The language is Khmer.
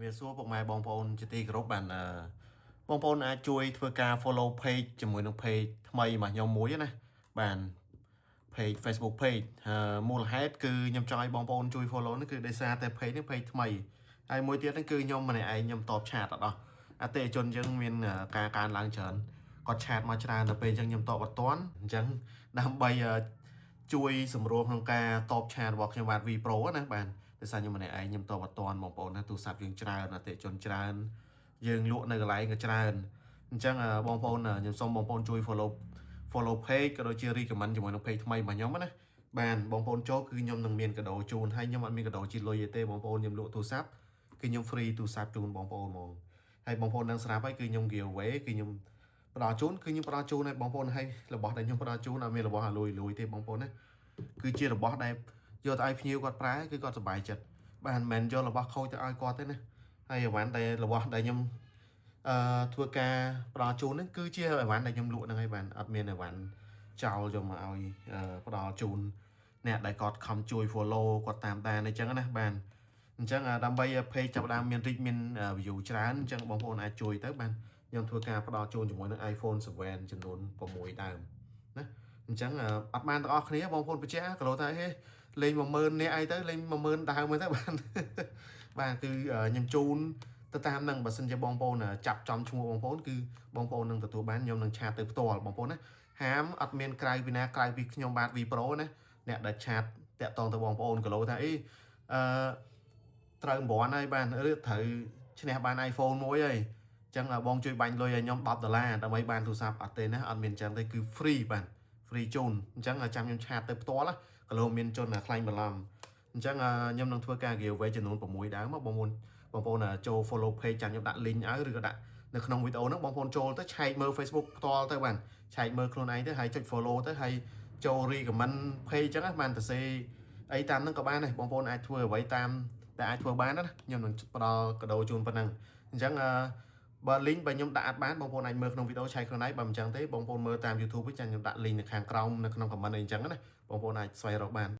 រាបសួរពុកម៉ែបងប្អូនជាទីគោរពបានអឺបងប្អូនអាចជួយធ្វើការ follow page ជាមួយនឹង page ថ្មីរបស់ខ្ញុំមួយណាបាន page Facebook page ហើយមូលហេតុគឺខ្ញុំចង់ឲ្យបងប្អូនជួយ follow នេះគឺដោយសារតែ page នេះ page ថ្មីហើយមួយទៀតហ្នឹងគឺខ្ញុំម្នាក់ឯងខ្ញុំតប chat អត់អស់អតិថិជនយើងមានការកើនឡើងច្រើនគាត់ chat មកច្រើនដល់ពេលអញ្ចឹងខ្ញុំតបអត់ទាន់អញ្ចឹងដើម្បីជួយសម្រួលក្នុងការតប chat របស់ខ្ញុំបាទ V Pro ណាបាទដោយសារខ្ញុំម្នាក់ឯងខ្ញុំតបអត់ទាន់បងប្អូនណាទូរស័ព្ទយើងច្រើនអតិថិជនច្រើនយើងលក់នៅកន្លែងក៏ច្រើនអញ្ចឹងបងប្អូនខ្ញុំសូមបងប្អូនជួយ follow page ក៏ដូចជា recommend ជាមួយនឹង page ថ្មីរបស់ខ្ញុំណាបានបងប្អូនចូលគឺខ្ញុំនឹងមានកាដូជូនហើយខ្ញុំអត់មានកាដូជាលុយទេបងប្អូនខ្ញុំលក់ទូរស័ព្ទគឺខ្ញុំ free ទូរស័ព្ទជូនបងប្អូនហ្មងហើយបងប្អូននឹងស្រាប់ហើយគឺខ្ញុំ give away គឺខ្ញុំផ្ដល់ជូនគឺខ្ញុំផ្ដល់ជូនឲ្យបងប្អូនហើយរបស់ដែលខ្ញុំផ្ដល់ជូនអត់មានរបស់ឲ្យលុយលុយទេបងប្អូនណាគឺជារបស់ដែលយកទៅឲ្យភ្ញៀវគាត់ប្រើគឺគាត់សប្បាយចិត្តបាទមិនមែនយករបស់ខូចទៅឲ្យគាត់ទេណាហើយអីវ៉ាន់ដែលរបស់ដែលខ្ញុំអឺធ្វើការផ្ដល់ជូនហ្នឹងគឺជាអីវ៉ាន់ដែលខ្ញុំលក់ហ្នឹងហើយបាទអត់មានអីវ៉ាន់ចោលយកមកឲ្យផ្ដល់ជូនអ្នកដែលគាត់ខំជួយ follow គាត់តាមដានអញ្ចឹងណាបាទអញ្ចឹងដើម្បី page ចាប់ផ្ដើមមាន reach មាន view ច្រើនអញ្ចឹងបងប្អូនអាចជួយទៅបាទខ្ញុំធ្វើការផ្ដល់ជូនជាមួយនឹង iPhone 7ចំនួន6ដើមណាអញ្ចឹងអត់បានទាំងអស់គ្នាបងប្អូនបញ្ជាក់ក៏លោថាហេលេង10000នាក់អីទៅលេង10000ដើមទៅបាទបាទគឺខ្ញុំជូនទៅតាមនឹងបើសិនជាបងប្អូនចាប់ចំឈ្មោះបងប្អូនគឺបងប្អូននឹងទទួលបានខ្ញុំនឹង chat ទៅផ្ទាល់បងប្អូនណាហាមអត់មានក្រៅពីណាក្រៅពីខ្ញុំបាទ V Pro ណាអ្នកដែល chat តាក់តងទៅបងប្អូនកលោថាអីអឺត្រូវ9ហើយបានឬត្រូវឈ្នះបាន iPhone មួយហើយចឹងបងជួយបាញ់លុយឲ្យខ្ញុំ10ដុល្លារដើម្បីបានទូរស័ព្ទអត់ទេណាអត់មានចឹងទេគឺ free បាទ free ជូនអញ្ចឹងចាំខ្ញុំ chat ទៅផ្ទាល់ក៏លោកមានជនខ្លាញ់បន្លំអញ្ចឹងខ្ញុំនឹងធ្វើការ giveaway ចំនួន6ដើមបងប្អូនបងប្អូនចូល follow page ចាំខ្ញុំដាក់ link ឲ្យឬក៏ដាក់នៅក្នុងវីដេអូហ្នឹងបងប្អូនចូលទៅឆែកមើល Facebook ផ្ទាល់ទៅបានឆែកមើលខ្លួនឯងទៅហើយចុច follow ទៅហើយចូល recommend page អញ្ចឹងណាបានទៅសេអីតាមហ្នឹងក៏បានដែរបងប្អូនអាចធ្វើអ្វីតាមតែអាចធ្វើបានណាខ្ញុំនឹងផ្ដល់កាដូជូនប៉ុណ្ណឹងអញ្ចឹងអឺបើ link បើខ្ញុំដាក់អត់បានបងប្អូនអាចមើលក្នុងវីដេអូឆែកខ្លួនឯងបើមិនអញ្ចឹងទេបងប្អូនមើលតាម YouTube វិញចាំខ្ញុំដាក់ link នៅខាងក្រោមនៅក្នុង comment អីអញ្ចឹងណាបងប្អូនអាចស្វែងរកបាន។